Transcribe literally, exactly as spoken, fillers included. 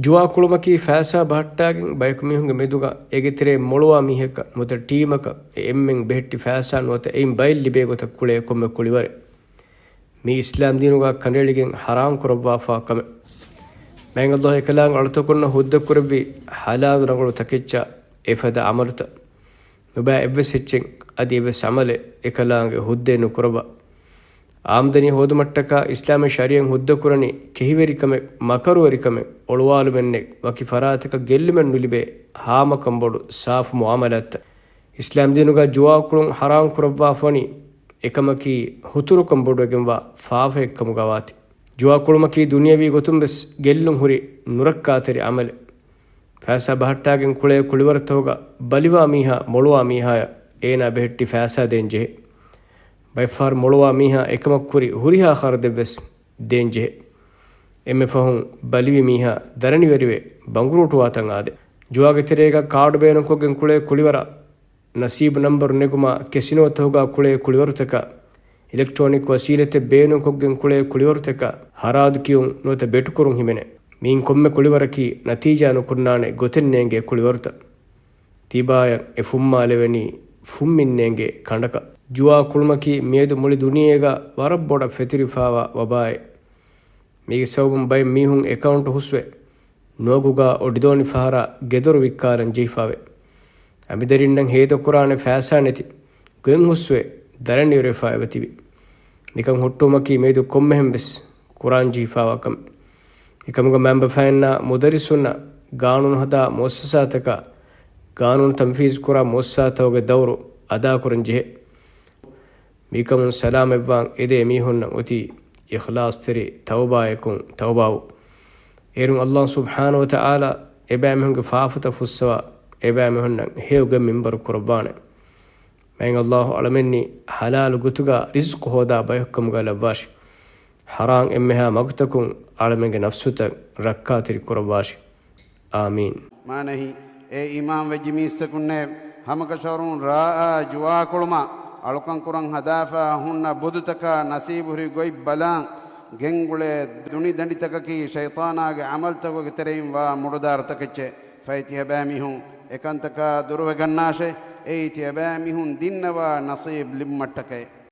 ޖުވާ ކުޅުމަކީ ފައިސާ ބަހައްޓާގެން ބަޔަކު މީހުންގެ މެދުގަ އޭގެ ތެރޭ މޮޅުވާ މީހަކަށް ނުވަތަ ޓީމަކަށް އެ އެންމެން ބެހެއްޓި ފައިސާ ނުވަތަ އެއިން ބައެއް ލިބޭ ގޮތަށް ކުޅޭ ކޮންމެ ކުޅިވަރެއް. މީ އިސްލާމް ދީނުގަ ކަނޑައެޅިގެން ޙަރާމް ކުރައްވާފާ ކަމެއް. މާތް ﷲ އެކަލާނގެ އަޅުތަކުންނަށް ހުއްދަ ކުރެއްވި ޙަލާލު ރަނގަޅު ތަކެއްޗާ އެފަދަ ޢަމަލުތައް. ނުބައި އެއްވެސް އެއްޗެއް އަދި އެއްވެސް ޢަމަލެއް އެކަލާނގެ ހުއްދައެއް ނުކުރައްވާ. އާމްދަނީ ހޯދުމަށްޓަކާ އިސްލާމީ ޝަރީޢަތް ހުއްދަ ކުރަނީ ކެހިވެރިކަމެއް، މަކަރުވެރިކަމެއް، އޮޅުވާލުމެއްނެތް، ވަކި ފަރާތަކަށް ގެއްލުމެއް ނުލިބޭ ހާމަކަންބޮޑު ސާފު މުޢާމަލާތްތައް. އިސްލާމް ދީނުގަ ޖުވާ ކުޅުން ޙަރާމް ކުރައްވާފަވަނީ އެކަމަކީ ހުތުރުކަން ބޮޑުވެގެންވާ ފާފައެއްކަމުގަވާތީ. ޖުވާ ކުޅުމަކީ ދުނިޔަވީ ގޮތުންވެސް ގެއްލުން ހުރި ނުރައްކާތެރި ޢަމަލެއް. ފައިސާ ބަހައްޓާގެން ކުޅޭ ކުޅިވަރުތަކުގަ ބަލިވާ މީހާ މޮޅުވާ މީހާޔަށް އޭނާ ބެހެއްޓި ފައިސާ ދޭން ޖެހޭ. ބައެއްފަހަރު މޮޅުވާ މީހާ އެކަމަށް ކުރި ހުރިހާ ޚަރަދެއްވެސް ދޭން ޖެހޭ. އެންމެ ފަހުން ބަލިވި މީހާ ދަރަނިވެރިވެ ބަނގުރޫޓުވާތަން އާދޭ. ޖުވާގެ ތެރޭގަ ކާޑު ބޭނުންކޮށްގެން ކުޅޭ ކުޅިވަރާ، ނަސީބު ނަންބަރު ނެގުމާ، ކެސިނޯތަކުގަ ކުޅޭ ކުޅިވަރުތަކާ، އިލެކްޓްރޯނިކް ވަސީލަތެއް ބޭނުންކޮށްގެން ކުޅޭ ކުޅިވަރުތަކާ، ހަރާދު ކިޔުން ނުވަތަ ބެޓުކުރުން ހިމެނޭ. މިއިން ކޮންމެ ކުޅިވަރަކީ ނަތީޖާ ނުކުންނާނެ ގޮތެއް ނޭނގޭ ކުޅިވަރުތައް. ތިބާޔަށް އެ ފުއްމާލެވެނީ ފުއްމިން ނޭނގޭ ކަނޑަކަށް. ޖުވާ ކުޅުމަކީ މިއަދު މުޅި ދުނިޔޭގަ ވަރަށް ބޮޑަށް ފެތުރިފާވާ ވަބާއެއް. މީގެ ސަބަބުން ބައެއް މީހުން އެކައުންޓު ހުސްވެ، ނުވަގުގަ އޮޑިދޯނި ފަހަރާ ގެދޮރު ވިއްކާލަން ޖެހިފާވޭ. އަނބިދަރިންނަށް ހޭދަކުރާނެ ފައިސާ ނެތި، ގޮތް ހުސްވެ، ދަރަނިވެރިވެފާ އެބަތިބި. މިކަން ހުއްޓުވުމަކީ މިއަދު ކޮންމެހެން ވެސް ކުރާން ޖެހިފާވާ ކަމެއް. އެކަމުގަ މައިންބަފައިންނާ މުދައްރިސުންނާ ގާނޫނު ހަދާ މުއައްސަސާތަކާ، ގާނޫނު ތަންފީޒު ކުރާ މުއައްސަސާތަކުގެ ދައުރު އަދާކުރަން ޖެހޭ. މިކަމުން ސަލާމަތްވާން އެދޭ މީހުންނަށް އޮތީ އިޚްލާޞްތެރި ތައުބާޔަކުން ތައުބާވު. އޭރުން ﷲ ސުބްޙާނަހޫ ވަތަޢާލާ އެބައިމީހުންގެ ފާފަތައް ފުއްސަވާ، އެބައިމީހުންނަށް ހެޔޮ ގޮތް މިންވަރު ކުރައްވާނެ. މާތް ﷲ އަޅަމެންނީ ޙަލާލު ގޮތުގަ ރިޒްޤު ހޯދާ ބަޔަކުކަމުގަ ލައްވާށި. ޙަރާމް އެންމެހާ މަގުތަކުން އަޅަމެންގެ ނަފްސުތައް ރައްކާތެރި ކުރައްވާށި. އާމީން. މާނަހީ، އޭ އީމާންވެއްޖެ މީސްތަކުންނޭ، ހަމަކަށަވަރުން ރާއާ ޖުވާކުޅުމާ، އަޅުކަން ކުރަން ހަދާފާ ހުންނަ ބުދުތަކާ ނަސީބުހުރި ގޮތް ބަލާން، ގެންގުޅޭ ދުނިދަނޑިތަކަކީ ޝައިޠާނާގެ ޢަމަލުތަކުގެ ތެރެއިން ވާ މުޑުދާރުތަކެއްޗެ. ފައި ތިޔަބައިމީހުން އެކަންތަކާ ދުރުވެގަންނާށޭ، އެއީ ތިޔަބައިމީހުން ދިންނަވާ ނަސީބު ލިބުމަށްޓަކައި.